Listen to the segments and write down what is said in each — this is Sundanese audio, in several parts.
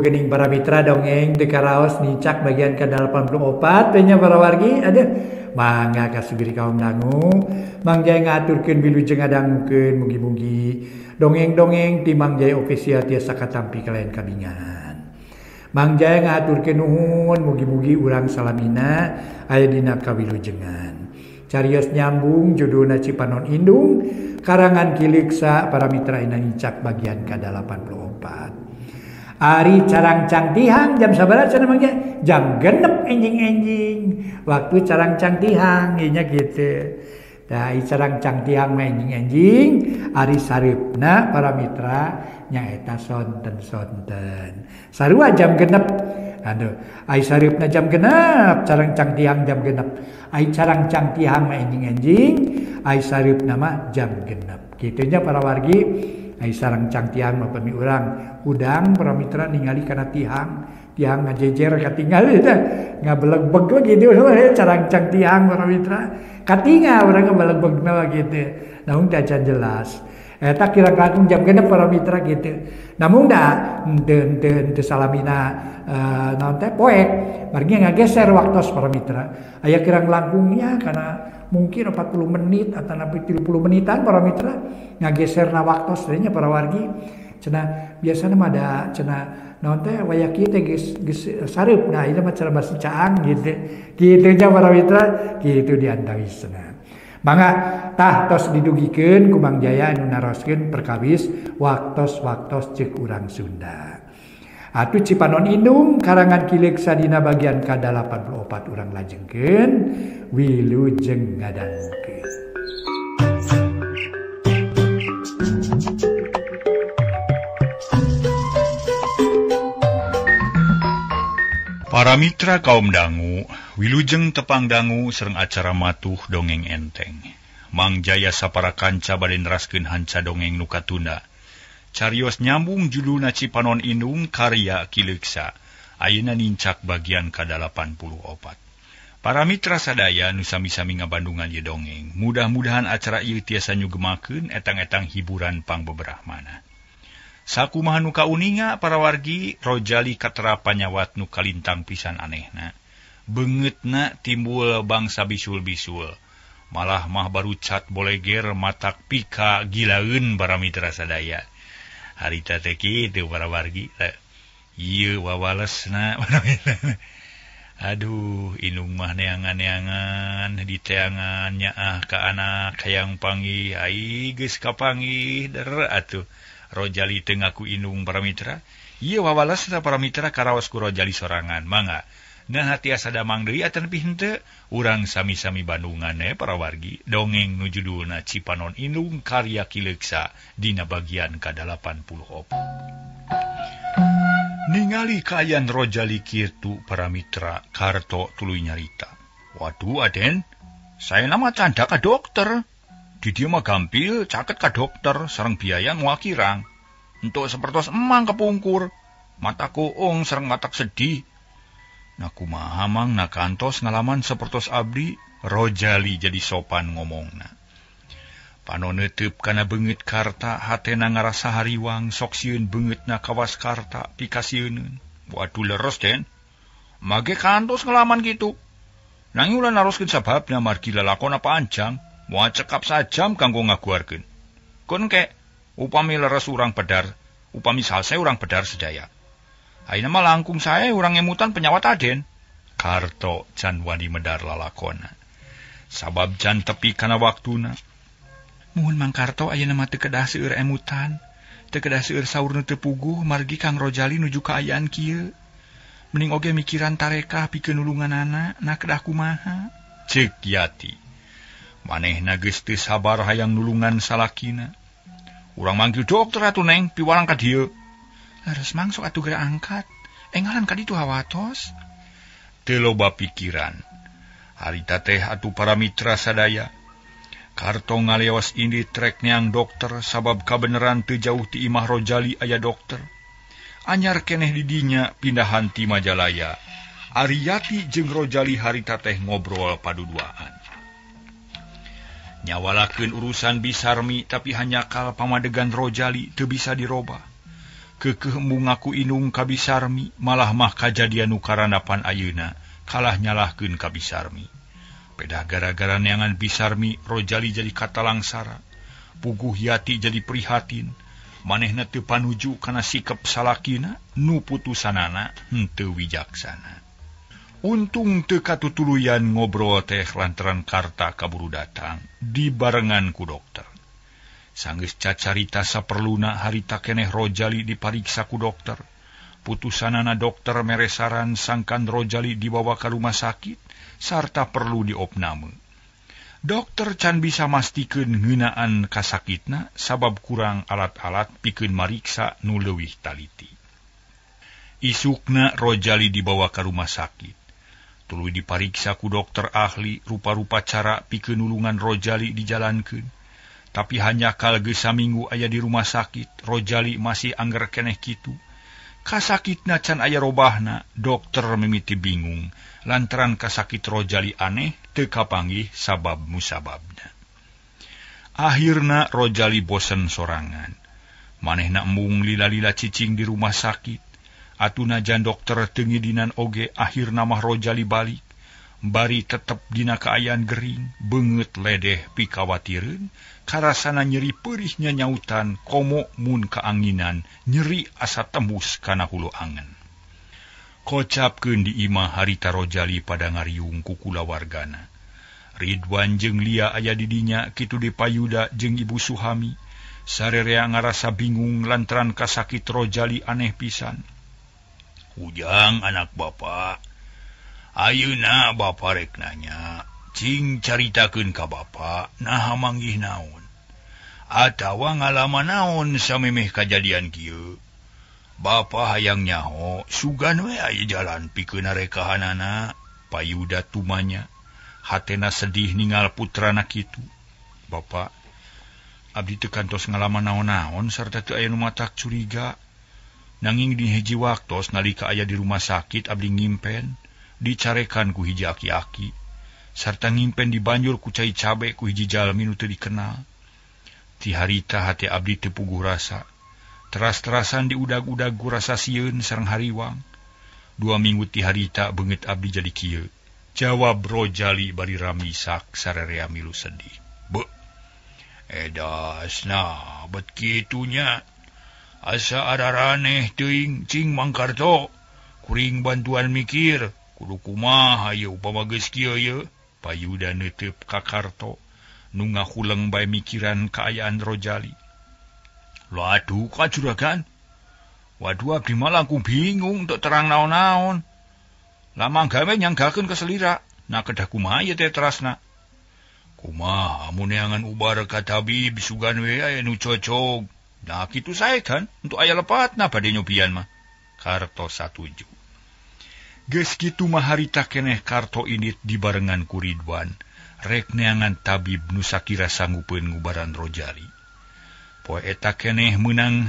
Aduh, geuning para mitra dongeng teu karaos nincak bagian ke-84 nya para wargi. Aduh, mangga kasugiri kaum dangu. Mang Jaya ngaturkeun wilujeng ngadangukeun mugi-mugi dongeng-dongeng ti Mang Jaya official tiasa katampi kalayan kabingan. Mang Jaya ngaturkeun nuhun mugi-mugi urang salamina aya dina kawilujengan. Carios nyambung judulna Cipanon Indung karangan Ki Leuksa para mitra ina nincak bagian ke-84. Ari carangcang tihang jam sabaraha cenah Mang Jaya? Jam 6 enjing-enjing. Waktu carangcang tihang ieu gitu. Tah carangcang tihang mah enjing-enjing, ari sareupna para mitra nyaeta sonten-sonten. Sarua jam 6. Aduh, ari sareupna jam 6, carangcang tihang jam 6. Ari carangcang tihang mah enjing-enjing, ari sareupna mah jam 6. Kitu nya para wargi. Ai sarangcang tiang mah pami urang udang para mitra ningali kana tihang, tiang ngajejer katingal eta ngabelegbeg gitu carangcang tiang para mitra katingal urang ngabelegbegna gitu. Namun teh acan jelas. Eta kira langkung jam 6 para mitra gitu. Namun da henteu salamina naon teh poek margi ngageser waktos para mitra. Aya kirang langkungnya kana mungkin 40 menit atau sampai 30 menitan para mitra ngageserna waktos teh nya para wargi. Cenah biasana mah da cenah naon teh waya kieu teh geus geus sareup. Nah ieu mah cenah masih caang gitu. Kitu nya para mitra kitu diantawisna. Mangga tah tos didugikeun ku Mang Jaya anu naroskeun perkawis waktos-waktos ceuk urang Sunda. Atuh Cipanon Indung karangan Ki Leuksa dina bagian ka-84 urang lajengkeun wilujeng ngadangukeun. Para mitra kaum dangu, wilujeng tepang dangu sareng acara matuh dongeng enteng. Mang Jaya sapara kanca bade neraskeun hanca dongeng nu katunda. Carios nyambung judulna Cipanon Indung karya Ki Leuksa. Ayeuna nincak bagian ka-84. Para mitra sadaya nu sami-sami ngabandungan ieu dongeng, mudah-mudahan acara ieu tiasa nyugemakeun etang-etang hiburan pangbeberahmana. Sakumaha nu kauninga para wargi, Rojali katera panyawat nu kalintang pisan anehna. Beungeutna timbul bangsa bisul-bisul. Malah mah barucat boleger matak pika gilaeun para mitra sadaya. Harita teh kitu para wargi. Ieu wawalesna. Aduh, indung mah neangan-neangan diteangan nyaah ka anak hayang panggih, ai geus kapanggih der atuh. Rojali teu ngaku indung para mitra. Ieu wawalesna para mitra karaos ku Rojali sorangan. Mangga. Nah tiasa damang deui atan pi henteu urang sami-sami bandungan para wargi dongeng nu judulna Cipanon Indung karya Ki Leuksa dina bagian ka-84. Ningali kaayaan Rojali kitu para mitra Karto tuluy nyarita. Waduh Aden, saya nama tanda ka dokter. Di dieu mah gampil caket ka dokter sareng biaya moal kirang. Entuk sapertos emang kepungkur. Mata kuung sareng matak sedih. Nah kumaha mang na kantos ngalaman sapertos abdi. Rojali jadi sopan ngomongna. Panon neuteub kana beungeut Karta, hatena ngarasa hariwang, sok sieun beungeutna kawas Karta pikasieuneun. Waduh leres Den. Mage kantos ngalaman kitu. Nanging ulah naroskeun sababna margi lalakon panjang, moal cekap sajam kanggo ngaguarkeun. Kun ke upami leres urang bedar, upami salse urang bedar sedaya. Ayeuna mah langkung sae urang ngemutan penyawat Aden. Karto can wani medar lalakona. Sabab can tepi kana waktuna. Muhun Mang Karto ayeuna mah teu kedah seueur emutan, teu kedah seueur saur nu teu puguh margi Kang Rojali nuju kaayaan kieu. Mending oge mikiran tarekah pikeun nulunganana, nah kedah kumaha? Ceuk Yati. Manehna geus teu sabar hayang nulungan salakina. Urang manggil dokter atuh Neng, piwarang ka dieu. Leres mang sok atuh geura angkat. Enggalan ka ditu hawatos. Teu loba pikiran. Harita teh atuh para mitra sadaya. Karto ngalewas indi trek neang dokter sabab kabeneran teu jauh ti imah Rojali aya dokter. Anyar keneh di dinya pindahan ti Majalaya. Ariyati jeung Rojali harita teh ngobrol paduduaan. Nyawalakeun urusan Bisarmi tapi hanyakal pamadegan Rojali teu bisa dirobah. Keukeuh embung ngaku indung ka Bisarmi malah mah kajadian nu karandapan ayeuna kalah nyalahkeun ka Bisarmi. Pedah gara-gara neangan Bisarmi Rojali jadi katalangsara. Puguh Yati jadi prihatin. Manehna teu panuju kana sikap salakina nu putusanana henteu wijaksana. Untung teu katutuluyan ngobrol teh lantaran Karta kaburu datang dibarengan ku dokter. Sanggeus cacarita saperluna harita keneh Rojali dipariksa ku dokter. Putusanana dokter mere saran sangkan Rojali dibawa ka rumah sakit sarta perlu diopname. Dokter can bisa mastikeun ngeunaan kasakitna sabab kurang alat-alat pikeun mariksa nu leuwih taliti. Isukna Rojali dibawa ka rumah sakit. Tuluy dipariksa ku dokter ahli rupa-rupa cara pikeun nulungan Rojali dijalankeun. Tapi hanya geus saminggu aya di rumah sakit, Rojali masih angger keneh kitu. Kasakitna can aya robahna, dokter mimiti bingung lantaran kasakit Rojali aneh teu kapanggih sabab musababna. Akhirna Rojali bosen sorangan. Manehna embung lila-lila cicing di rumah sakit. Atuna jan dokter teu ngidinan oge akhirna mah Rojali balik. Bari tetep dina kaayaan gering, beungeut ledeh pikawatireun, karasana nyeri peurih nyanyautan komo mun kaanginan, nyeri asa tembus kana hulu angen. Kocapkeun di imah harita Rojali pada ngariung ku kulawargana. Ridwan jeung Lia aya di dinya kitu deui Payuda jeung Ibu Suhami. Sarerea ngarasa bingung lantaran kasakit Rojali aneh pisan. Ujang anak bapak, ayeuna bapa rek nanya, cing caritakeun ka bapa naha manggih naon atawa ngalaman naon samemeh kajadian kieu. Bapa hayang nyaho sugan we aya jalan pikeun rekahanana. Payuda tumanya hatena sedih ningal putrana kitu. Bapa, abdi teu kantos ngalaman naon-naon sarta teu aya nu matak curiga. Nanging di hiji waktos nalika aya di rumah sakit abdi ngimpen dicarekan ku hiji aki-aki sarta ngimpen dibanjur ku cai cabe ku hiji jalmi nu teu dikenal. Ti harita hate abdi teu puguh rasa. Teras-terasan diudag-udag ku rasa sieun sareng hariwang. 2 minggu ti harita beungeut abdi jadi kieu. Jawab Rojali bari ramisak sarerea milu sedih. Be, edasna bet kitunya. Asa araraneh teuing cing Mangkarto. Kuring bantuan mikir. Kudu kumaha ieu upama geus kieu ye. Payuda neuteup ka Karto nu ngahuleng bae mikiran kaayaan Rojali. Waduh ka juragan. Waduh abdi mah langkung bingung untuk terang naon-naon. Lamang gawe nyanggakeun keselira. Nah kedah kumaha ieu teh terasna. Kumaha mun neangan ubar ka tabib sugan we aya nu cocog. Nah kitu sae kan untuk aya lepatna bade nyobian mah. Karto satuju. Geus kitu mah harita keneh Karto indit dibarengan ku Ridwan. Rek neangan tabib nu sakira sanggupeun ngubaran Rojali. Poe eta keneh meunang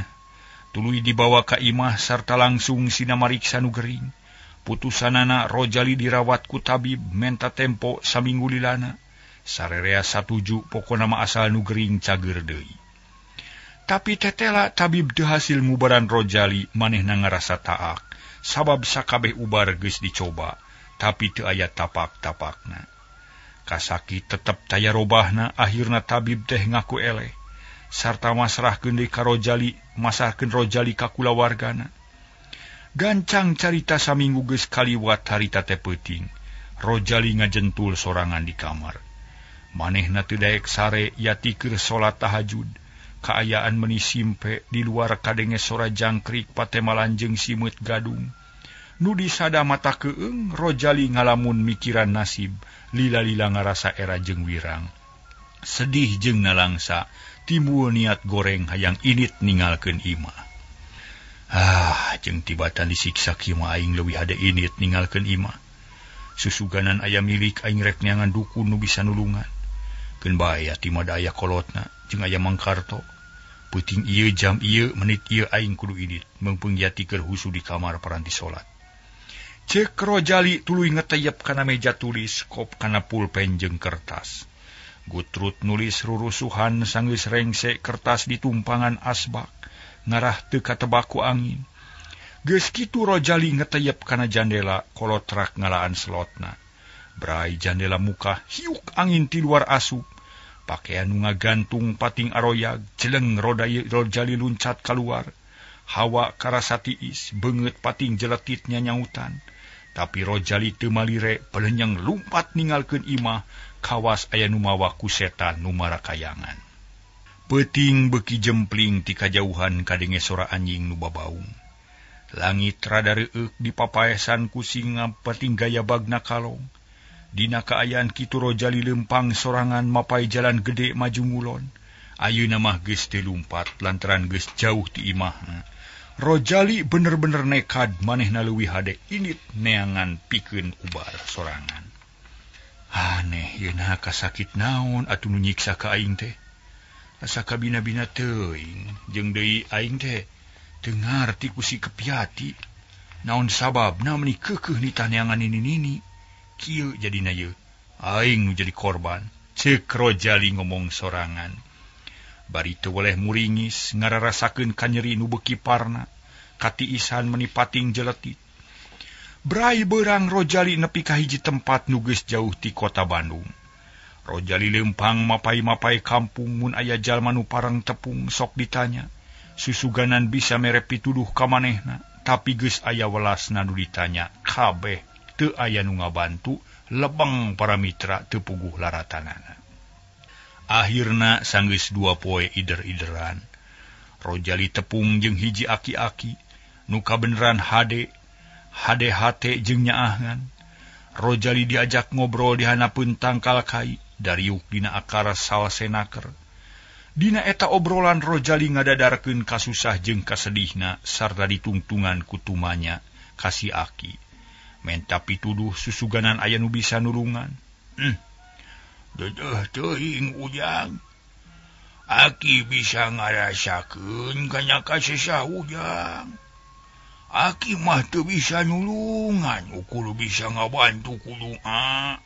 tuluy dibawa ka imah sarta langsung sina mariksa nu gering. Putusanana Rojali dirawat ku tabib menta tempo saminggu lilana. Sarerea satuju pokona mah asal nu gering cager deui. Tapi tetela tabib teu hasil ngubaran Rojali manehna ngarasa taak sabab sakabeh ubar geus dicoba tapi teu aya tapak-tapakna. Kasakit tetep taya robahna akhirna tabib teh ngaku eleh sarta masrahkeun deui ka Rojali, masrahkeun Rojali ka kulawargana. Gancang carita saminggu geus kaliwat harita teh peuting. Rojali ngajentul sorangan di kamar. Manehna teu daek sare yati keur salat tahajud. Kaayaan meni simpe di luar kadenge sora jangkrik patemalan jeung simeut gadung. Nu disada mata keung Rojali ngalamun mikiran nasib, lila-lila ngarasa era jeung wirang. Sedih jeung nalangsa, timbul niat goreng hayang init ninggalkeun imah. Ah, jeung tibatan disiksa kieu mah aing leuwih hade init ninggalkeun imah. Susuganan aya milik aing rek neangan dukun nu bisa nulungan. Keun bae ati mah da aya kolotna jeung aya Mangkarto. Peuting ieu jam ieu menit ieu aing kudu indit meungpeung yati keur husu di kamar paranti salat. Ceuk Rojali tuluy ngeteyep kana meja tulis kop kana pulpen jeung kertas. Gutrut nulis rurusuhan sanggeus rengse kertas ditumpangan asbak. Ngarah teu katebak ku angin. Geus kitu Rojali ngeteyep kana jandela kolotrak ngalaan selotna. Brai jandela muka hiuk angin ti luar asup. Pakaian nu ngagantung pating aroyag jeleng Rojali luncat kaluar. Hawa karasa tiis beungeut pating jeletit nyanyautan. Tapi Rojali teu malire pelenyeng lumpat ninggalkeun imah kawas aya nu mawa ku setan nu marakayangan. Peuting beuki jempling ti kajauhan kadenge sora anjing nu babaung. Langit rada reueuk dipapaesan ku singa pating gaya bagna kalong. Dina kaayaan kitu Rojali lempang sorangan mapai jalan gede maju ngulon. Ayeuna mah geus teu lumpat lantaran geus jauh ti imahna. Rojali bener-bener nekad manehna leuwih hade init neangan pikeun ubar sorangan. Aneh yeuna kasakit naon atuh nu nyiksa ka aing teh. Asa kabina-bina teuing jeung deui aing teh teu ngarti ku si Kepiati. Naon sababna meuni keukeuh nitaneangan nini-nini. Kieu jadina yeuh aing nu jadi korban. Ceuk Rojali ngomong sorangan. Bari teu weleh muringis ngararasakeun kanyeri nu beuki parna. Katiisan meuni pating jeletit. Brai beurang Rojali nepi ka hiji tempat nu geus jauh ti kota Bandung. Rojali lempang mapai-mapai kampung mun aya jalma nu parang tepung sok ditanya. Susuganan bisa mere pituduh ka manehna, tapi geus aya welasna nu ditanya kabeh teu aya nu ngabantu, lebeng para mitra teu puguh laratanana. Akhirna sanggeus dua poe ider-ideran. Rojali tepung jeung hiji aki-aki nu kabeneran hade hade hate jeung nyaahan. Rojali diajak ngobrol di hanapeun tangkal kai dariuk dina akar salsenaker. Dina eta obrolan Rojali ngadadarkeun kasusah jeung kasedihna sarta ditungtungan ku tumanya ka si aki. Menta pituduh susuganan aya nu bisa nulungan. Dedeh teuing ujang. Aki bisa ngarasakeun kana kasesah ujang. Aki mah teu bisa nulungan, ukur bisa ngabantu ku doa.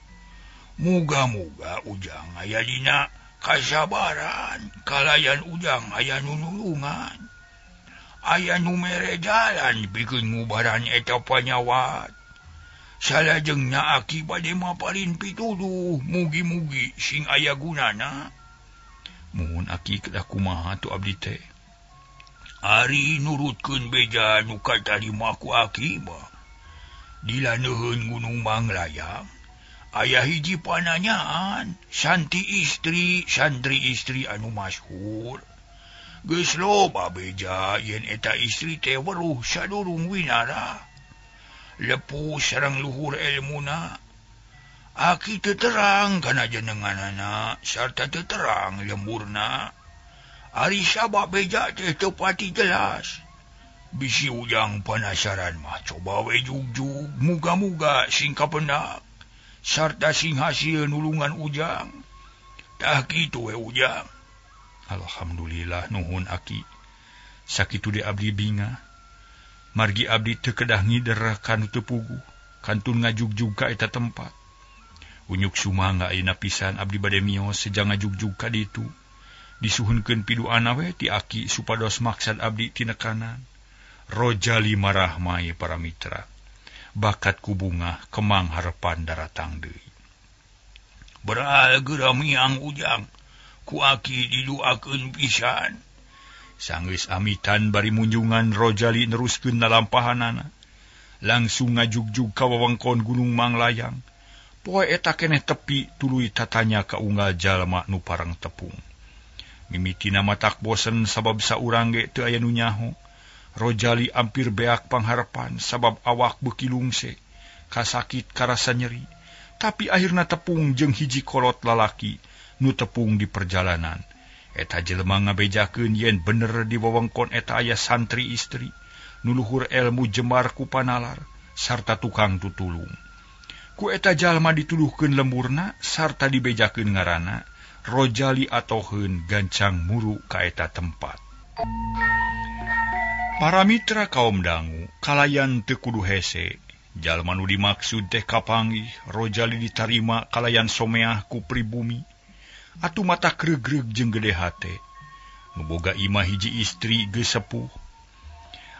Muga-muga ujang aya dina kasabaran, kalayan ujang aya nu nulungan. Aya nu mere jalan pikeun ngubaran eta panyawat. Salajengna aki bade mapalin pituduh, mugi-mugi sing aya gunana. Muhun aki kedah kumaha tu abdi teh. Ari nurutkeun beja nu katarima ku aki mah. Di laneuheun Gunung Manglayang aya hiji pananyaan, santi istri, santri istri anu masyhur. Geus loba beja yen eta istri teh weruh sadurung winara. Lepu sareng luhur elmuna. Aki teu terang kana jenenganana sarta teu terang lemburna. Ari sabab beja teh teu pati jelas. Bisi ujang panasaran mah coba we jugjug, muga-muga sing kapendak sarta sing hasil nulungan ujang. Tah kitu we ujang. Alhamdulillah nuhun aki. Sakitu de abdi bingah. Margi abdi teu kedah ngider kanu teu puguh, kantun ngajugjug ka eta tempat. Unyuk sumangga ayeuna pisan abdi bade mios sejang ngajugjug ka ditu. Disuhunkeun piduana we ti aki supados maksad abdi tinekanan. Rojali marahmai para mitra. Bakat ku bungah kemang harepan daratang deui. Beral geura miang ujang, ku aki diduakeun pisan. Sanggeus amitan bari munjungan Rojali neruskeun lalampahanana. Langsung ngajugjug ka wewengkon Gunung Manglayang. Poe eta keneh tepi tuluy tatanya ka unggal jalma nu parang tepung. Mimitina matak bosen sabab saurang ge teu aya nu nyaho. Rojali ampir beak pangharepan sabab awak beuki lungse, kasakit karasa nyeri. Tapi akhirna tepung jeung hiji kolot lalaki nu tepung di perjalanan. Eta jelema ngabejakeun yen bener di wewengkon eta aya santri istri nu luhur elmu jembar ku panalar sarta tukang tutulung. Ku eta jalma dituluhkeun lemburna sarta dibejakeun ngaranna, Rojali atoheun gancang muru ka eta tempat. Para mitra kaum dangu kalayan teu kudu hese. Jalma nu dimaksud teh kapanggih, Rojali ditarima kalayan someah ku pribumi. Atuh mata kregreg jeung gede hate. Nu boga imah hiji istri geus sepuh.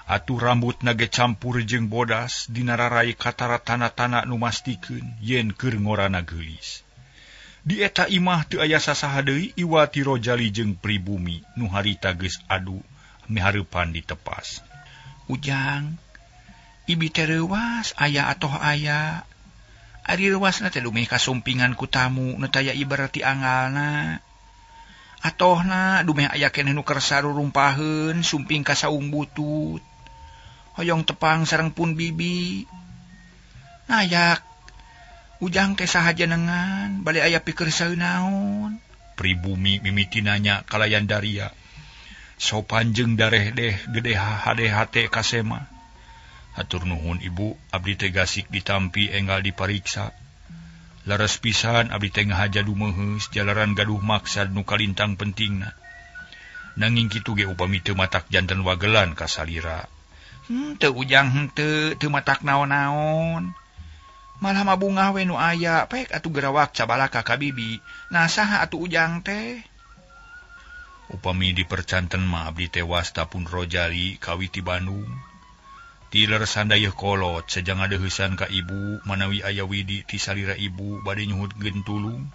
Atuh rambutna ge campur jeung bodas dina rarai katara tana-tana nu mastikeun yen keur ngorana geulis. Di eta imah teu aya sasaha deui iwati Rojali jeung pribumi nu harita geus adu mihareupan ditepas. Ujang, ibi teh reuwas aya atoh aya. Ari reuwasna teh dumeh kasumpingan ku tamu nu taya ibarat ti angalna. Atohna dumeh aya keneh nu kersa rurumpaheun sumping ka saung butut. Hoyong tepang sareng pun bibi. Nayak Ujang teh saha jenengan bade aya pikersa naon. Pribumi mimiti nanya kalayan daria. Sopan jeung dareh deh gede hade hate kasema. Hatur nuhun ibu, abdi teh gasik ditampi enggal dipariksa. Laras pisan abdi teh ngahaja dumeuheus jalaran gaduh maksad nu kalintang pentingna. Nanging kitu ge upami teu matak janten wagelan ka salira. Teu Ujang henteu teu matak naon-naon. Malah mah bungah we nu aya pek atuh gerawak cabalaka ka bibi. Nah saha atuh Ujang teh? Upami dipercanten mah abdi teh wasta pun Rojali kawiti Bandung. Tiler sandayeuh kolot sejang ngadeuheusan ka ibu manawi aya widi ti salira ibu bade nyuhutkeun tulung.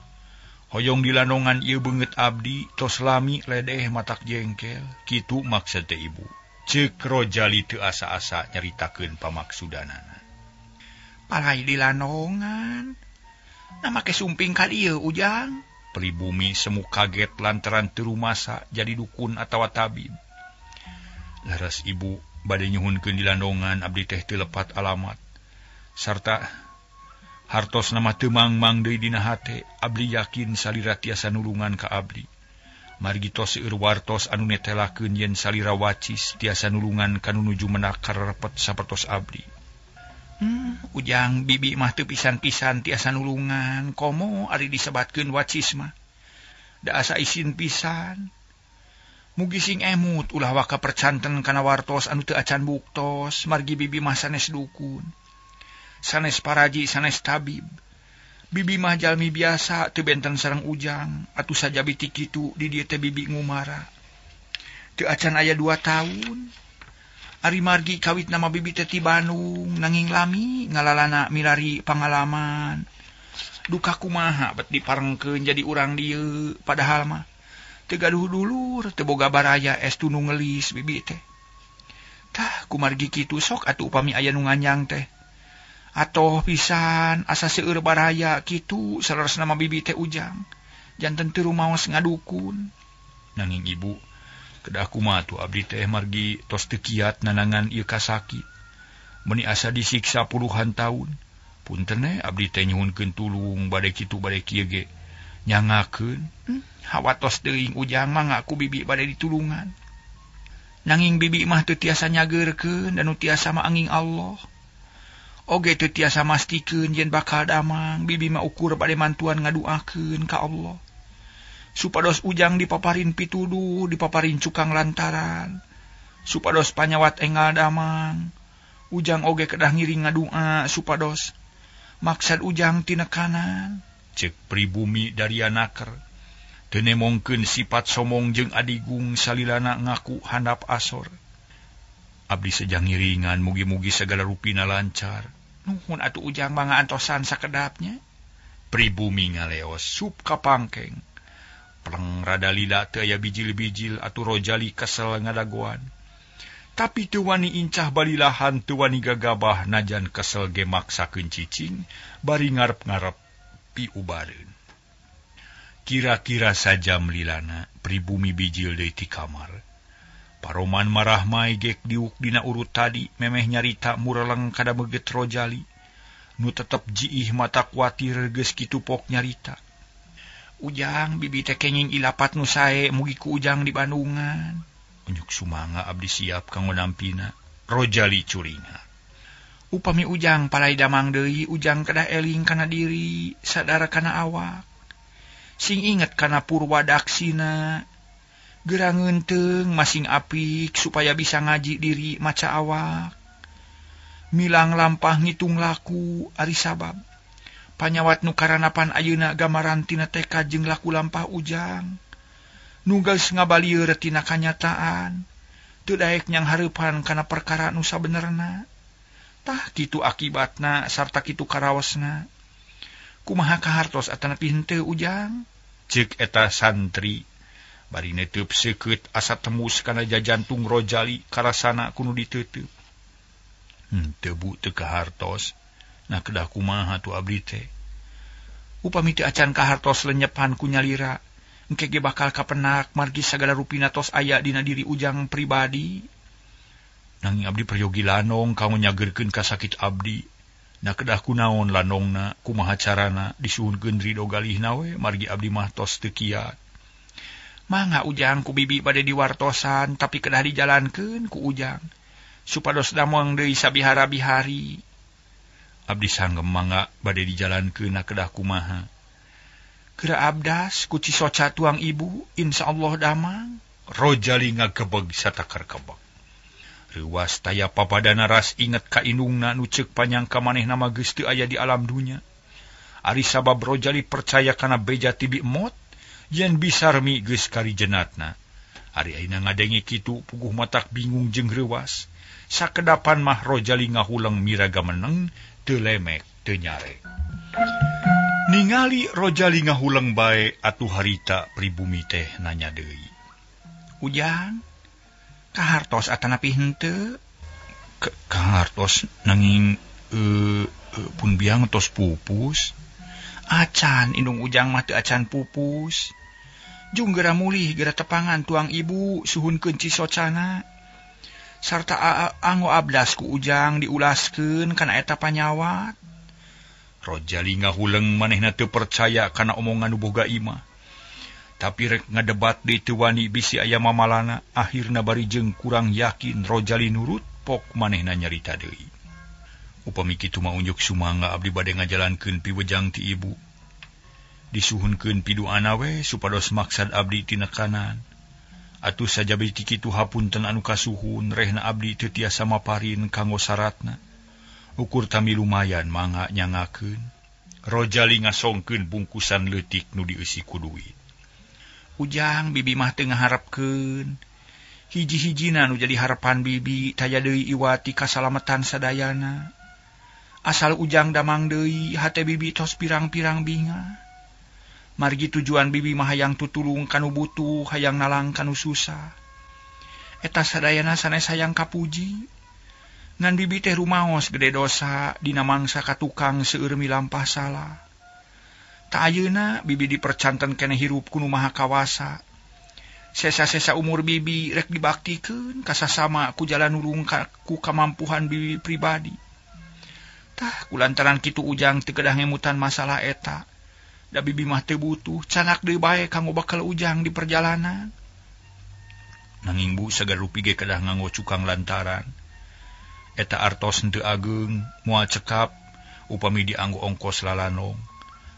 Hoyong dilanongan ieu beungeut abdi tos lami ledeh matak jengkel. Kitu maksud teh ibu. Ceuk Rojali teu asa-asa nyaritakeun pamaksudanana. Palai dilanongan. Nah make sumping ka dieu Ujang. Pribumi semu kaget lantaran teu rumasa jadi dukun atawa tabib. Laras ibu bade nyuhunkeun dilandongan abdi teh teu lepat alamat. Sarta hartos nama teu mangmang deui dina hate, abdi yakin salira tiasa nulungan ka abdi. Margi tos seueur wartos anu netelakeun yen salira wacis tiasa nulungan ka nu nuju menak karepet sapertos abdi. Ujang bibi mah teu pisan-pisan tiasa nulungan, komo ari disebatkeun wacis mah. Da asa isin pisan. Mugi sing emut ulah waka percanten kana wartos anu teu acan buktos, margi bibi mah sanes dukun. Sanes paraji, sanes tabib. Bibi mah jalmi biasa teu benten sareng Ujang, atuh sajabi ti kitu di dieu teh bibi ngumara. Teu acan aya 2 tahun. Ari margi kawit nama bibi teh ti Bandung, nanging lami ngalalana milari pangalaman. Duka kumaha bet diparengkeun jadi urang dieu, padahal mah teu gaduh dulur, teu boga baraya estu nu ngelis bibi teh. Tah kumargi kitu sok atuh upami aya nu nganyang teh. Atoh pisan asa seueur baraya kitu saleresna mah bibi teh Ujang. Janten teu rumaos ngadukun. Nanging ibu kedah kumaha tuh abdi teh margi tos teu kiat nanangan ieu kasakit. Meuni asa disiksa puluhan tahun. Punten abdi teh nyuhunkeun tulung bade kitu bade kieu ge nyangakeun. Hawatos teuing Ujang mah ngaku bibi bade ditulungan. Nanging bibi mah teu tiasa nyageurkeun dan nu tiasa mah anging Allah. Oge teu tiasa mastikeun yen bakal damang, bibi mah ukur bade mantuan ngaduakeun ka Allah. Supados Ujang dipaparin pituduh, dipaparin cukang lantaran. Supados panyawat enggal damang. Ujang oge kedah ngiring ngadua supados maksad Ujang tinekanan. Cek pribumi dari anaker. Teu nemongkeun sifat somong jeung adigung salilana ngaku handap asor. Abdi sejang ngiringan mugi-mugi segala rupina lancar. Nuhun atuh Ujang mangga antosan sakedapnya. Pribumi ngaleos sup ka pangkeng. Pleng rada lila teu aya bijil-bijil atuh Rojali kesel ngadagoan. Tapi teu wani incah balilahan teu wani gagabah najan kesel ge maksakeun cicing bari ngarep-ngarep piubareun. Kira-kira sajam lilana pribumi bijil deui ti kamar. Paroman marah mai gek diuk dina urut tadi memeh nyarita mureleng kada meget Rojali. Nu tetep jiih mata kuatir geus kitu pok nyarita. Ujang bibi teh kenging ilapat nu sae mugi ku Ujang di Bandungan. Unjuk sumangga abdi siap kanggo nampina. Rojali curinga. Upami Ujang palai damang deui, Ujang kedah eling kana diri, sadar kana awak. Sing inget kana purwadaksina. Geura ngeunteung masing apik supaya bisa ngaji diri maca awak. Milang lampah ngitung laku ari sabab. Panyawat nu karanapan ayeuna gamaran tina tekad jeung laku lampah Ujang. Nu geus ngabalieur tina kanyataan. Teu daek nyanghareupan kana perkara nu sabenerna. Tah kitu akibatna sarta kitu karaosna. Kumaha kahartos atanapi henteu Ujang? Ceuk eta santri. Bari neteup seukeut asa tembus kana jajantung Rojali karasana ku nu diteuteup. Henteu Bu, teu kahartos. Nah kedah kumaha tuh abdi teh. Upami teu acan kahartos lenyepan ku nyalira, engke ge bakal kapenak margi sagala rupina tos aya dina diri Ujang pribadi. Nanging abdi peryogi lanong kanggo nyageurkeun kasakit abdi. Nah kedah kunaon lanongna, kumaha carana disuhunkeun ridho galihna we margi abdi mah tos teu kiat. Mangga Ujang ku bibi bade diwartosan tapi kedah dijalankeun ku Ujang supados damang deui sabihara-bihari. Abdi sanggem mangga bade dijalankeun na kedah kumaha. Geura abdas ku cisoca tuang ibu, insyaallah damang. Rojali ngagebeg satakar kebeg. Reuwas taya papadana ras inget ka indungna nu ceuk panyangka manehna mah geus teu aya di alam dunya. Ari sabab Rojali percaya kana beja ti bi emot, yen bisarmi geus karijenatna. Ari ayeuna ngadenge kitu puguh matak bingung jeung reuwas. Sakedapan mah Rojali ngahuleng miraga meneng, teu lemek teu nyarek. Ningali Rojali ngahuleng bae atuh harita pribumi teh nanya deui. Ujang, kahartos atanapi henteu? Kahartos nanging pun biang tos pupus. Acan indung Ujang mah teu acan pupus. Jung geura mulih geura tepangan tuang ibu suhunkeun cisocana. Sarta anggo abdas ku Ujang diulaskeun kana eta panyawat. Rojali ngahuleng manehna teu percaya kana omongan nu boga imah. Tapi rek ngadebat deui teu wani bisi aya mamalana, akhirna bari jeung kurang yakin Rojali nurut pok manehna nyarita deui. Upami kitu mah unjuk sumangga abdi bade ngajalankeun piwejang ti ibu. Disuhunkeun piduana we supados maksad abdi tinekanan. Atuh sajabi ti kitu hapunten anu kasuhun rehna abdi teu tiasa maparin kanggo saratna. Ukur tami lumayan mangga nyangakeun. Rojali ngasongkeun bungkusan leutik nu dieusi ku duit. Ujang bibi mah teu ngaharepkeun. Hiji-hijina nu jadi harapan bibi taya deui iwati kasalametan sadayana. Asal Ujang damang deui hate bibi tos pirang-pirang bingah. Margi tujuan bibi mah hayang tutulung kanu butuh, hayang nalang kanu susah. Eta sadayana sanes hayang kapuji. Ngan bibi teh rumaos gede dosa dina mangsa ka tukang seueur milampah salah. Ta ayeuna bibi dipercanten keneh hirup ku nu maha kawasa. Sesa-sesa umur bibi rek dibaktikeun ka sasama ku jalan nulung ku kamampuhan bibi pribadi. Tah kulantaran kitu Ujang teu kedah ngemutan masalah eta. Da bibi mah teu butuh, canak deui bae kanggo bekal Ujang di perjalanan. Nanging Bu sagala rupi ge kedah nganggo cukang lantaran. Eta artos henteu ageung, moal cekap upami dianggo ongkos lalanong.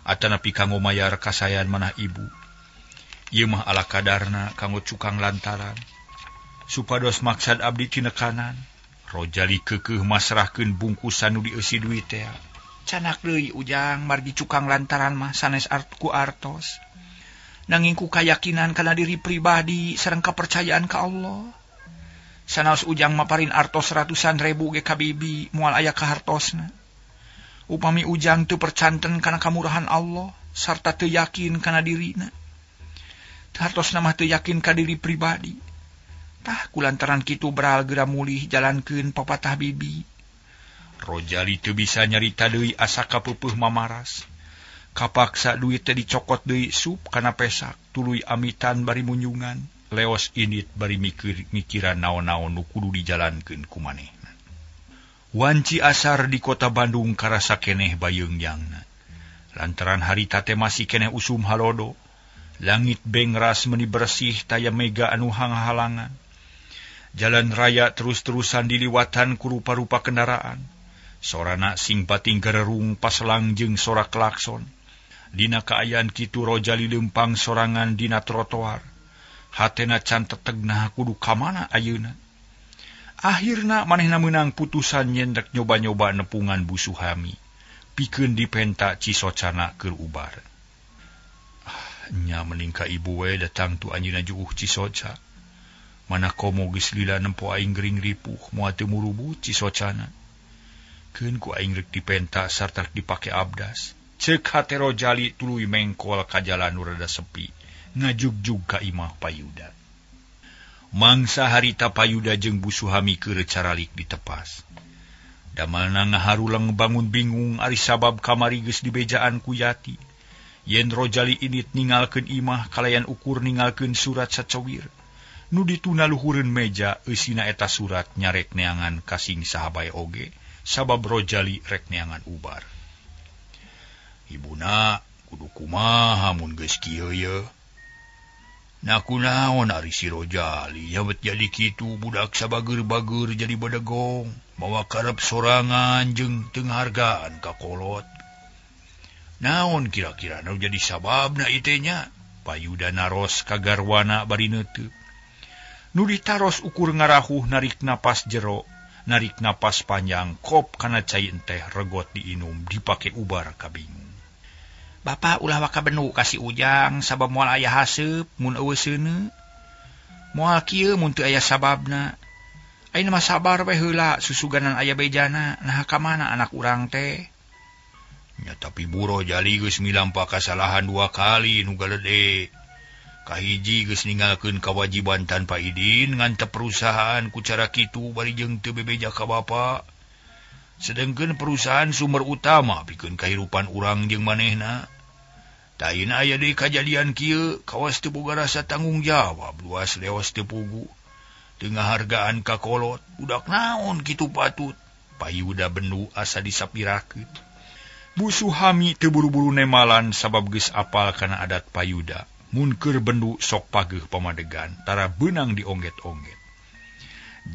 Atanapi kanggo mayar kasayan manah ibu. Ieu mah ala kadarna kanggo cukang lantaran. Supados maksad abdi tinekanan. Rojali keukeuh masrahkeun bungkusan nu dieusi duit teh. Canak deui Ujang margi cukang lantaran mah sanes ku artos. Nanging ku kayakinan kana diri pribadi sareng kapercayaan ka Allah. Sanaos Ujang maparin artos ratusan ribu ge ka bibi moal aya kahartosna. Upami Ujang teu percanten kana kamurahan Allah sarta teu yakin kana dirina. Hartosna mah teu yakin ka diri pribadi. Tah kulantaran kitu beral geura mulih jalankeun papatah bibi. Rojali teu bisa nyarita deui asa kapeupeih mamaras. Kapaksa duit teh dicokot deui sup kana pesak, tuluy amitan bari munjungan, leos init bari mikiran naon-naon nu kudu dijalankeun ku manehna. Wanci asar di kota Bandung karasa keneh bayeungyangna. Lantaran harita teh masih keneh usum halodo. Langit bengras meni bersih taya mega anu hanghalangan. Jalan raya terus-terusan diliwatan ku rupa-rupa kendaraan. Sorana sing pating gererung paselang jeung sora klakson. Dina kaayaan kitu Rojali leumpang sorangan dina trotoar. Hatena can tetegna kudu ka mana ayeuna. Akhirna manehna meunang putusan yen rek nyoba-nyoba nepungan Bu Suhami. Pikeun dipenta cisocana keur ubar. Nya mending ka ibu we datang tu anjeunna juuh Cisoca. Mana komo geus lila nempo aing gering ripuh moal teu murubut Cisocana. Keun ku aing rek dipenta sarta dipake abdas. Ceuk hate Rojali tuluy mengkol ka jalan nu rada sepi, ngajugjug ka imah Payuda. Mangsa harita Payuda jeung Bu Suhami keur caralik ditepas. Damalna ngaharuleng bangun bingung ari sabab kamari geus dibejaan ku Yati. Yen Rojali init ningalkeun imah kalayan ukur ningalkeun surat sacawir. Nu dituna luhureun meja eusina eta surat nyarek neangan kasing saha bae oge sabab Rojali rek neangan ubar. Ibuna kudu kumaha mun geus kieu ye. Nah kunaon ari si Rojali ya bet jadi kitu budak sabageur-bageur jadi bedegong mawa karep sorangan jeung teu ngahargaan ka kolot. Naon kira-kira nu jadi sababna ieu nya? Payuda naros ka garwana bari neuteup. Nu ditaros ukur ngarahuh narik napas jero, narik napas panjang kop kana cai enteh regot diinum dipake ubar kabingung. Bapak ulah waka benu ka si Ujang sabab moal aya haseup mun eueuh seuneu. Moal kieu mun teu aya sababna. Ayeuna mah sabar we heula susuganan aya bejana, naha ka mana anak urang teh. Nya tapi Bu Rojali geus milampa kasalahan dua kali nu galede. Kahiji geus ninggalkeun kawajiban tanpa idin ngantep perusahaan ku cara kitu bari jeung teu bebeja ka bapa. Sedengkeun perusahaan sumber utama pikeun kahirupan urang jeung manehna. Tah ayeuna aya deui kajadian kieu kawas teu boga rasa tanggung jawab luas leos teu pugu. Teu ngahargaan ka kolot budak naon kitu patut. Payuda bendu asa disapirakeun. Bu Suhami teu buru-buru nemalan sabab geus apal kana adat Payuda. Mun keur bendu sok pageuh pamadegan tara beunang diongget-ongget.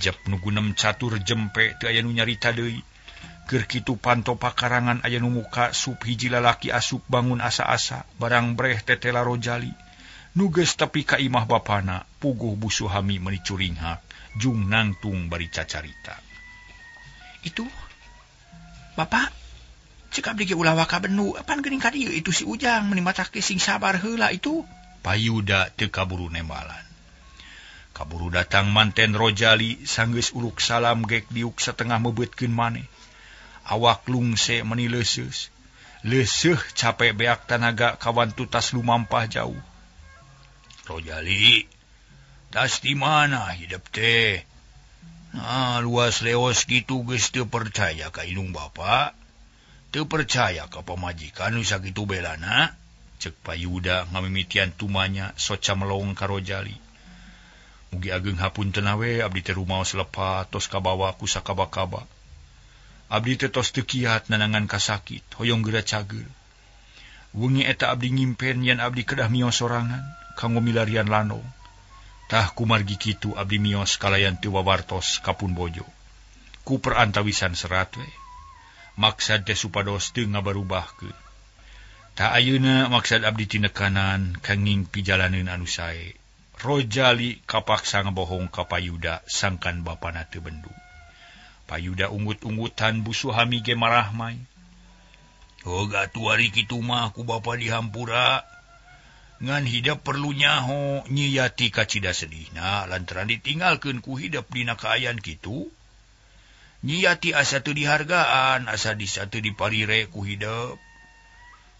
Jep nu gunem catur jempe teu aya nu nyarita deui. Keur kitu panto pakarangan aya nu muka sup hiji lalaki asup bangun asa-asa barang breh tetela Rojali. Nu geus tepi ka imah bapana puguh Bu Suhami meuni curinghak jung nangtung bari cacarita. Itu Bapak cek abdi ge ulah waka benu pan geuning ka dieu itu si Ujang meuni matak sing sabar heula itu. Payuda teu kaburu nembalan. Kaburu datang manten Rojali sanggeus uluk salam gek diuk satengah mebeutkeun maneh. Awak lungse meuni leuseus. Leuseuh capek beak tanaga kawantu tas lumampah jauh. Rojali, tas di mana hidup teh? Nah, luas leos kitu geus teu percaya ka indung bapa. Teu percaya ka pamajikan nu sakitu belana. Cek Payuda ngamimitian tumanya soca melong ka Rojali. Mugi ageng hapunten we abdi teh rumaos lepat tos kabawa ku sakaba-kaba. Abdi teh tos teu kiat nanangan kasakit hoyong geura cager. Wengi eta abdi ngimpen yen abdi kedah mios sorangan kanggo milarian lanong. Tah kumargi kitu abdi mios kalayan teu wawartos ka pun bojo. Ku perantawisan serat we. Maksad teh supados teu ngabarubahkeun. Tah ayeuna maksad abdi tinekanan kanging pijalaneun anu sae. Rojali kapaksa ngabohong ka Payuda sangkan bapana teu bendu. Payuda unggut-unggutan Bu Suhami ge marahmai. Heug atuh ari kitu mah ku bapa dihampura. Ngan hidep perlu nyaho Nyi Yati kacida sedihna lantaran ditinggalkeun ku hidep dina kaayaan kitu. Nyi Yati asa teu dihargaan, asa disa teu diparire ku hidep.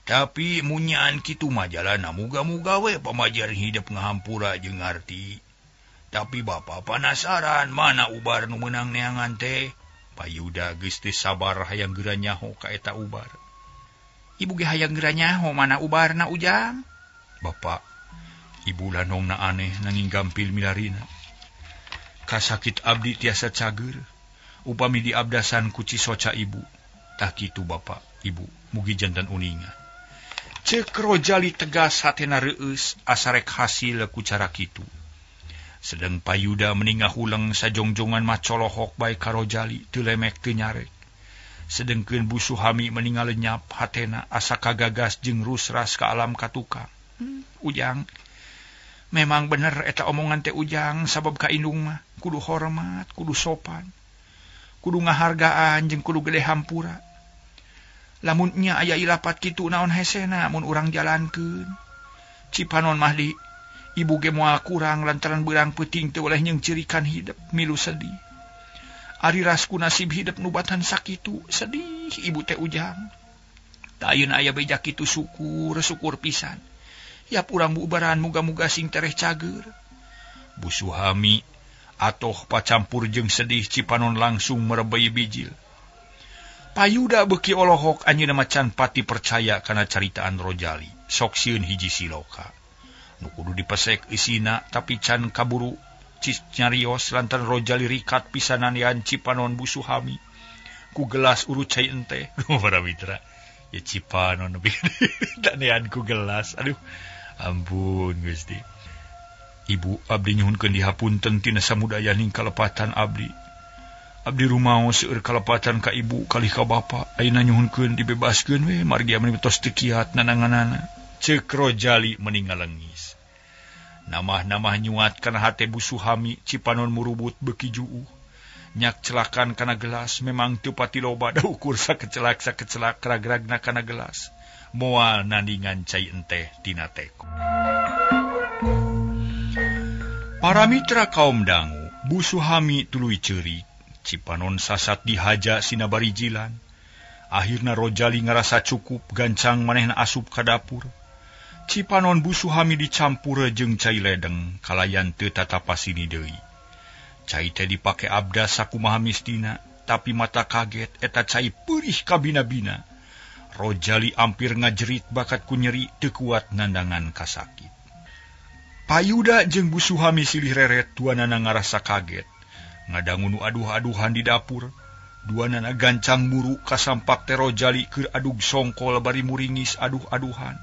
Tapi munyaan kitu mah jalana muga-muga we pamajar hidep ngahampura jeung ngarti. Tapi bapa panasaran mana ubar nu meunang neangan teh. Payuda geus teu sabar hayang geura nyaho ka eta ubar. Ibu ge hayang geura nyaho mana ubarna Ujang? Bapak, ibu lanongna aneh nanging gampil milarina. Kasakit abdi tiasa cager, upami diabdasan ku cisoca ibu. Tah kitu bapak, ibu, mugi jantan uninga. Cek Rojali tegas hatena reueus asa rek hasil ku cara kitu. Sedeng Payuda meningah huleng sajongjongan mah colohok bae ka Rojali teu lemek teu nyarek. Sedengkeun Bu Suhami meningal lenyap hatena asa kagagas jeung rusras ka alam katukang. Ujang, memang bener eta omongan teh Ujang, sabab ka indung mah kudu hormat, kudu sopan, kudu ngahargaan jeung kudu gede hampura. Lamun nya aya ilapat kitu naon hesena mun urang jalankeun. Cipanon Mahdi ibu ge moal kurang lantaran beurang peuting teu oleh nyeungceurikan hidep milu sedih. Ari rasku nasib hidep nubatan sakitu sedih ibu teh Ujang. Da ayeuna aya beja kitu syukur syukur pisan. Ya urang bubaran muga-muga sing tereh cager. Bu Suhami atoh pacampur jeung sedih Cipanon langsung merebei bijil. Payuda beuki olohok anjeunna macan pati percaya kana caritaan Rojali. Sok sieun hiji siloka. Nu kudu dipesek isina tapi can kaburu cis nyarios lantaran Rojali rikat pisanan yan Cipanon Bu Suhami. Ku gelas urut cai enteh. Para mitra. Ya Cipanon nepi tanean ku gelas. Aduh, ampun Gusti. Ibu abdi nyuhunkeun dihapunten tina samudayaning kalepatan abdi. Abdi rumaos seueur kalepatan ka ibu kalih ka bapa. Ayeuna nyuhunkeun dibebaskeun we margi abdi tos teu kiat nananganana. Ceuk Rojali meni ngalengis. Namah-namah nyuat kana hate Bu Suhami Cipanon murubut beuki juuh. Nyak celakan kana gelas memang teu pati loba da ukur sakecelak-sakecelak ragragna kana gelas. Moal nandingan cai enteh tina teko. Para mitra kaum dangu, Bu Suhami tuluy ceurik. Cipanon sasat dihaja sina bari jilan. Akhirna Rojali ngarasa cukup gancang manehna asup ka dapur. Cipanon Bu Suhami dicampur jeung cai ledeng kalayan teu tatapasini deui. Cai teh dipake abda sakumaha mistina, tapi mata kaget eta cai peurih kabina-bina. Rojali ampir ngajerit bakat ku nyeri teu kuat nandangan kasakit. Payuda jeung Bu Suhami silih reret duanana ngarasa kaget. Ngadangu nu aduh-aduhan di dapur. Duanana gancang muru kasampak teh Rojali keur adug songkol bari muringis aduh-aduhan.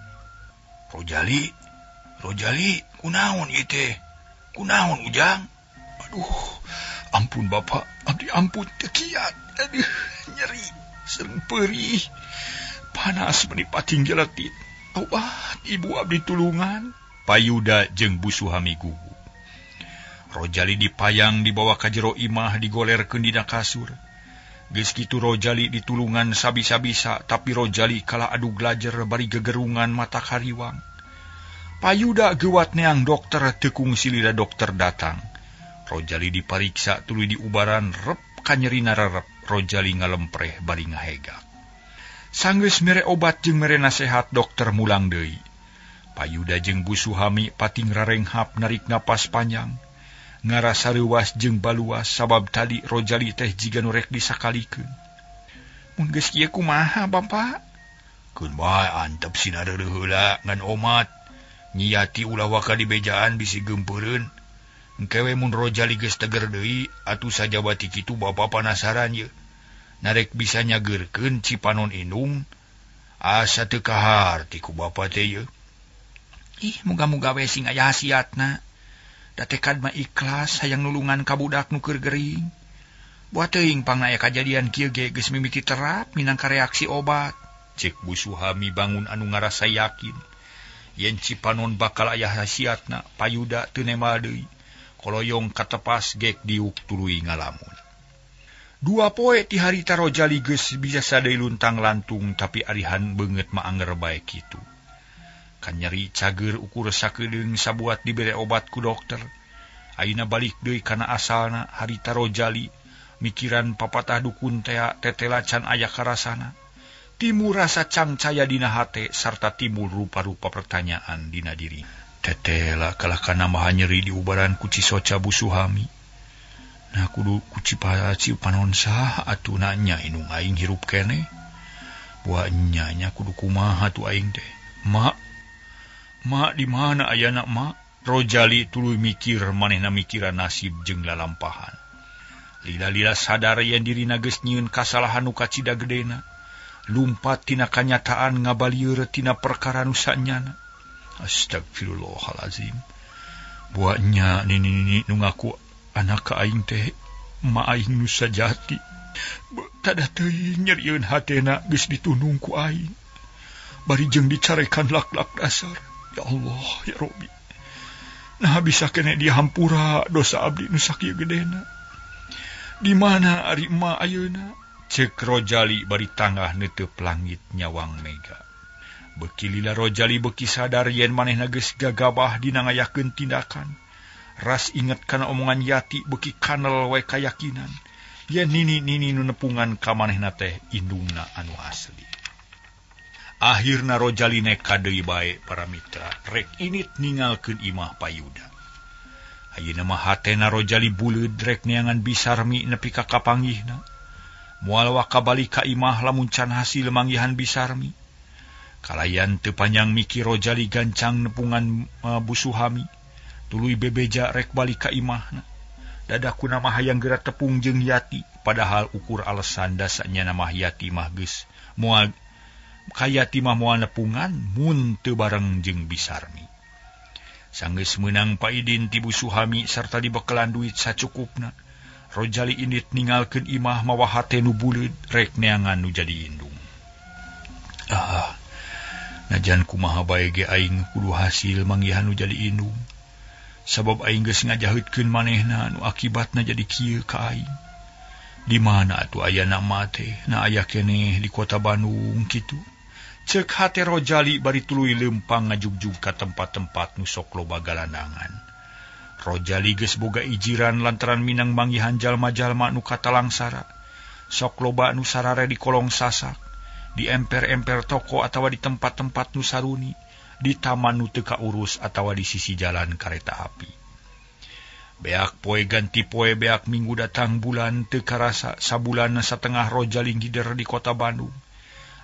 Rojali, Rojali, kunaon ieu teh? Kunaon Ujang? Aduh, ampun Bapak, abdi ampun teu kiat. Aduh, nyeri, sareng peurih. Panas meni pating jeletit. Obat ibu abdi tulungan. Payuda jeung Bu Suhami gugup. Rojali dipayang dibawa ka jero imah digolerkeun dina kasur. Geus kitu Rojali ditulungan sabisa-bisa tapi Rojali kalah adug lajer bari gegerungan mata kariwang. Payuda geuwat neang dokter teu kungsi lila dokter datang. Rojali dipariksa tuluy diubaran rep kanyerina rerep. Rojali ngalempreh bari ngahegak. Sanggeus mere obat jeung mere nasehat dokter mulang deui. Payuda jeung Bu Suhami pating rarenghap narik napas panjang. Ngarasa reuwas jeung baluas sabab tadi Rojali teh jiga nu rek disakalikeun. Mun geus kieu kumaha Bapak? Keun bae antep sina reureuh heula ngan omat. Nyiati ulah waka dibejaan bisi geumpeureun. Engke we mun Rojali geus teger deui atuh sajabati kitu Bapa panasaran ye. Narek bisa nyageurkeun Cipanon indung asa teu kaharti ku Bapa teh ye. Ih, muga-muga we sing aya hasiatna. Da tekad mah ikhlas hayang nulungan ka budak nu keur gering. Buat teuing pangna aya kajadian kieu ge geus mimiti terap minangka reaksi obat. Cek Bu Suhami bangun anu ngarasa yakin yen Cipanon bakal aya hasiatna. Payuda teu nemal deui. Koloyong katepas gek diuk tuluy ngalamun. Dua poe ti harita Rojali geus bisa deui luntang lantung tapi arihan beungeut mah anger bae kitu. Kanyeri cager ukur sakedeung sabuat dibere obat ku dokter. Ayeuna balik deui kana asalna harita Rojali mikiran papatah dukun tea tetela can aya karasana. Timbul rasa cangcaya dina hate sarta timbul rupa-rupa pertanyaan dina diri. Tetela kalah kana maha nyeri diubaran ku Cisoca Bu Suhami. Nah kudu ku Cipanon saha atuh nanya indung aing hirup keneh. Buah nya nya kudu kumaha tuh aing teh. Mak, mak di mana ayana mak? Rojali tuluy mikir manehna mikiran nasib jeung lalampahan. Lila-lila sadar yen dirina geus nyieun kasalahan nu kacida gedena. Lumpat tina kanyataan ngabalieur tina perkara nu sanyana. Astagfirullahalazim. Buah nya nini nu ngaku anak ka aing teh ma aing nu sajati. Tada teuing nyerieun hatena geus ditunung ku aing. Bari jeung dicarekan lak-lak dasar. Ya Allah, ya Robi. Nah bisa kene dihampura dosa abdi nu sakieu gedena. Di mana ari emak ayeuna? Cek Rojali bari tangah neuteub langit nyawang mega. Beki lila Rojali beki sadar yen manehna geus gagabah dina ngayakeun tindakan. Ras inget kana omongan Yati beki kanel we kayakinan yen nini-nini nu nepungan ka manehna teh indungna anu asli. Akhirna Rojali nekat deui bae para mitra rek init ningalkeun imah Payuda. Ayeuna mah hatena Rojali buleud rek neangan Bisarmi nepi ka kapanggihna. Moal waka balik ka imah lamun can hasil manggihan Bisarmi. Kalayan teu panjang mikir Rojali gancang nepungan Busuhami. Tuluy bebeja rek balik ka imahna. Dadakuna mah hayang geura tepung jeung Yati, padahal ukur alasan dasanya mah Yati mah geus moal ka Yati mah moal nepungan mun teu bareng jeung Bisarmi. Sanggeus meunang paidin ti Busuhami sarta dibekelan duit sacukupna. Rojali indit ningalkeun imah mawa hate nu buleud rek neangan nu jadi indung. Ah, najan kumaha bae ge aing kudu hasil manggihan nu jadi indung. Sabab aing geus ngajaheutkeun manehna nu akibatna jadi kieu ka aing. Di mana atuh ayana mah teh, na aya keneh di kota Bandung kitu. Ceuk hate Rojali bari tuluy leumpang ngajugjug ka tempat-tempat nu sok loba galandangan. Rojali geus boga ijiran lantaran minang manggihan jalma-jalma nu katalangsara. Sok loba nu sarare di kolong sasak, di emper-emper toko atawa di tempat-tempat nu saruni, di taman nu teu kaurus atawa di sisi jalan kareta api. Beak poe ganti poe beak minggu datang bulan teu karasa sabulan satengah Rojali ngider di kota Bandung.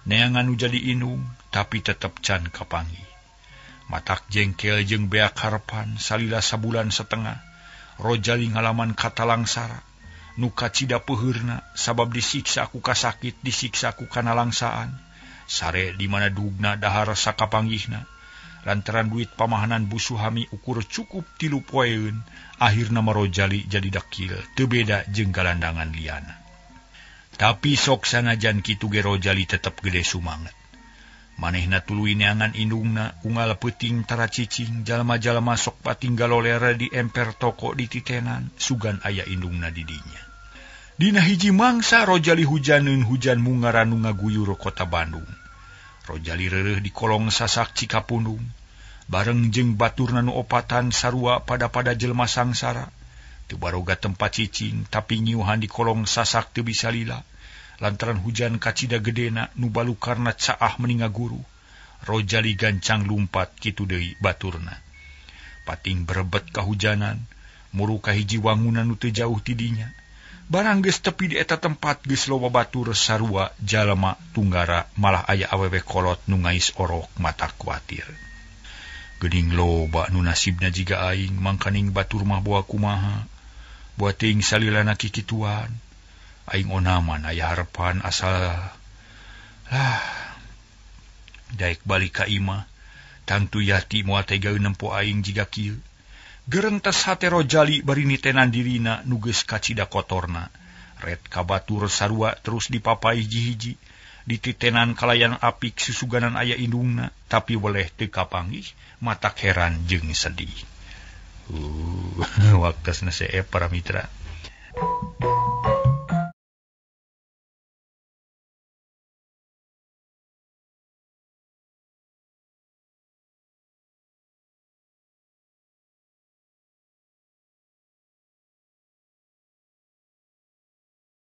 Neangan nu jadi indung tapi tetep can kapanggih. Matak jengkel jeung beak harapan salila sabulan setengah Rojali ngalaman katalangsara nu kacida peuheurna sabab disiksa ku kasakit disiksa ku kanalangsaan. Sare di mana dugna dahar sakapanggihna lantaran duit pamahanan Busuhami ukur cukup 3 poeun akhirna mah Rojali jadi dakil teu beda jeung galandangan liana. Tapi sok sanajan kitu ge Rojali tetep gede sumanget. Manehna tuluy neangan indungna unggal peuting tara cicing jalma-jalma sok patinggaloler di emper toko di titenan sugan aya indungna di dinya. Dina hiji mangsa Rojali hujaneun hujan mungara nu ngaguyur kota Bandung. Rojali reureuh di kolong sasak Cikapundung bareng jeung baturna nu opatan sarua pada-pada jelma sangsara. Teu baroga tempat cicing tapi nyiuhan di kolong sasak teu bisa lila lantaran hujan kacida gedena nu balukarna caah meni ngaguru. Rojali gancang lumpat kitu deui baturna. Pating berebet kahujanan muru ka hiji wangunan nu teu jauh ti dinya. Barang geus tepi di eta tempat geus loba batur sarua jalma tunggara malah aya awewe kolot nu ngais orok mata kuatir. Geuning loba nu nasibna jiga aing mangkaning batur mah boa kumaha. Boa teuing salilana kikituan. Aing onaman aya harepan asal lah daek balik ka imah tangtu Yati moal tega nempo aing jiga kieu. Gerentes hate Rojali bari nitenan dirina nu geus kacida kotorna. Ret ka batur sarua terus dipapai hiji-hiji dititenan kalayan apik susuganan aya indungna tapi weleh teu kapanggih matak heran jeung sedih. Waktosna seep para mitra.